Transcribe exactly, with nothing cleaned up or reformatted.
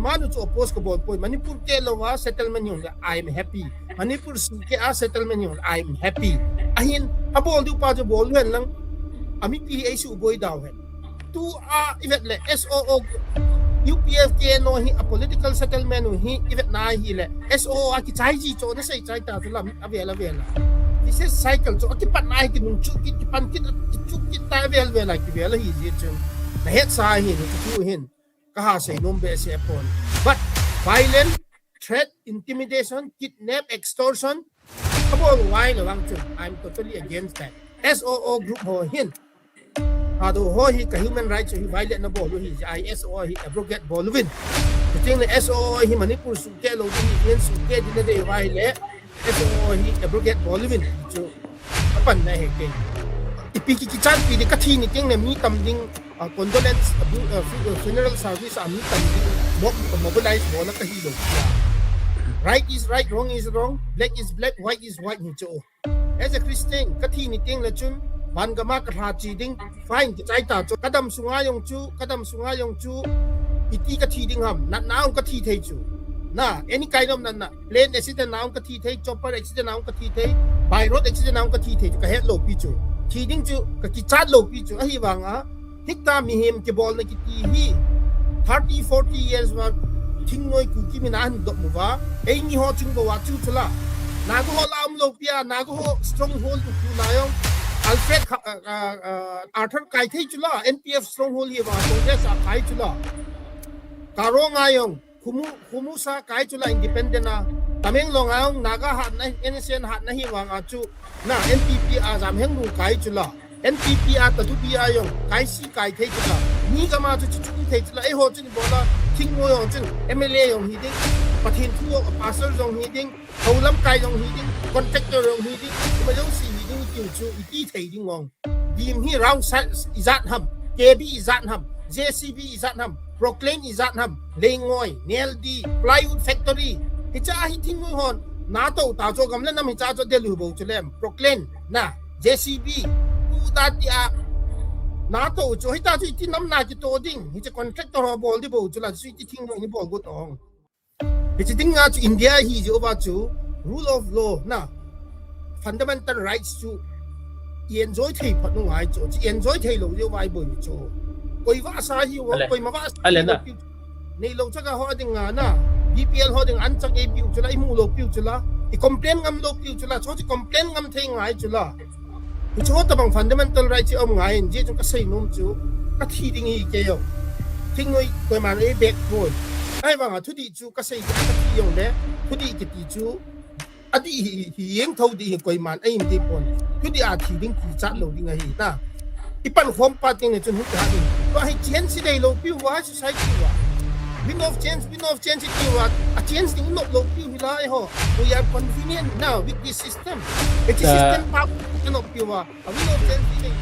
Manu chu oppose kabol poi. Manipur keh louva settlement hijongle, I am happy. Manipur sukeh a settlement hijongle, I am happy. Ahin, abol diu pa chu bol hen lang. Amipi hi eisuboi dau hen. Tua ivet le S O O, U P F K N O hi a political settlement u hi ivet na hile S O O a kichai ji chu nasei chai ta chu lam avel avel a. This is cycle chu akipat na hi kinung chu kit kipan kit chu kit ta avel avel a kivel ahi ji chu. Nahetsa hi ni chu hin. Kaha seinom behseh pon. But violent, threat, intimidation, kidnap, extortion, abol uva ahile vang chu, I'm totally against that. S O O group ho hin. Ado ho hi ka human rights hi violate nabol u hi, I S O hi abrogate bol uvin. Chuting le S O O hi Manipur sukeh lou ding hi, sukeh ding nadei uva ahile, S O O hi abrogate bol uvin. Chu apan na he ke. Ipi ki kichat pi di kathi ni ting le mi tam ding, ah, condolence, ah, bu-, ah, fu-, ah, funeral service a mi tam ding, mob-, mobilize bol na kahi lou. Right is right, wrong is wrong, black is black, white is white ni chu. As a Christian, kathi ni ting le chun, van gam a kalha chi ding, fine, kichai ta chu. Kadam sunga jong chu, kadam sunga jong chu, iti kathi ding ham, natna a kathi thei chu. Na, any kind of natna, plane accident a kathi thei, chopper accident a kathi thei, by road accident a kathi thei chu, kahet lou pi chu. Thi ding chu, kakichat lou pi chu, ahivang a, Hita mihem kibolna kiti hi thirty, forty years va thingnoi Kuki mina hin dop uva. Eini ho chung bou a chu chula. Naga ho la um lou pi a, Naga ho stronghold u khu na jong. Alfred kha-, uh, uh, uh, Arthur kai thei chula, N P F stronghold hi va, Congress a kai chula. Karong a jong. Khumu, Khumu sa kai chula independent a. Tamenglong a jong Naga hatna, N S C N hatna hi vang a chu. Na, N P P a Jamhenglung kai chula. N P P a Tatupi a jong kai si kai thei chula. Ni gam a chu chu chu thei chula. Eiho chun bola, thingnoi jong chun M L A jong hi ding. Pathen thu jong, pastor jong hi ding. Hou lamkai jong hi ding. Contractor jong hi ding. Ima jong si hi ding tiu chu iti thei ding ong. Beam hi round size ijat ham, K B ijat ham, J C B ijat ham, Proclaim ijat ham, Leingoi, Neldi, Plywood Factory. Hicha hi thingnoi hon, nato ta chu gam le nam hicha chu delu bou chu lem, Proclaim, na, J C B, tu ta ti a, nato chu hita chu iti nam na kito ding, hicha contractor ho bol di bou chu la, chu iti thingnoi ni bol got ong. Hichi dinga chu India hi jeh uva chu rule of law na fundamental rights chu i enjoy thei phat u ngai chu, chu enjoy thei lou jeh uva i boi chu. Koi vasa hi u, ale, koima vasa ale hi na. Lou piu. Neilou chaga ho dinga na, B P L ho ding an chang ei piu chula, i mu lou piu chula, i complain ngam lou piu chula, chu chu complain ngam thei ngai chula. Hichu tabang fundamental right chu um ngai in, jeh chun kasei nom chu, kathi ding hi kei jong. Thingnoi koiman ei bek poi. Ahivanga thudih chu kasei chu kathi jong le, thudih kiti chu, adih hi, hi jeng tho dih hi koiman ei um deh pon. Thudih a thi ding kichat lou ding ahi na. I pankhom pa teng le chun hung kha ding. Tua hi change hi dei lou piu va, society va. Wind of change, wind of change hi tiu va. A change ding nop lou piu hi lai ho. We are convenient now with this system. Hiche system pa ka nop piu va. A wind of change hi dei.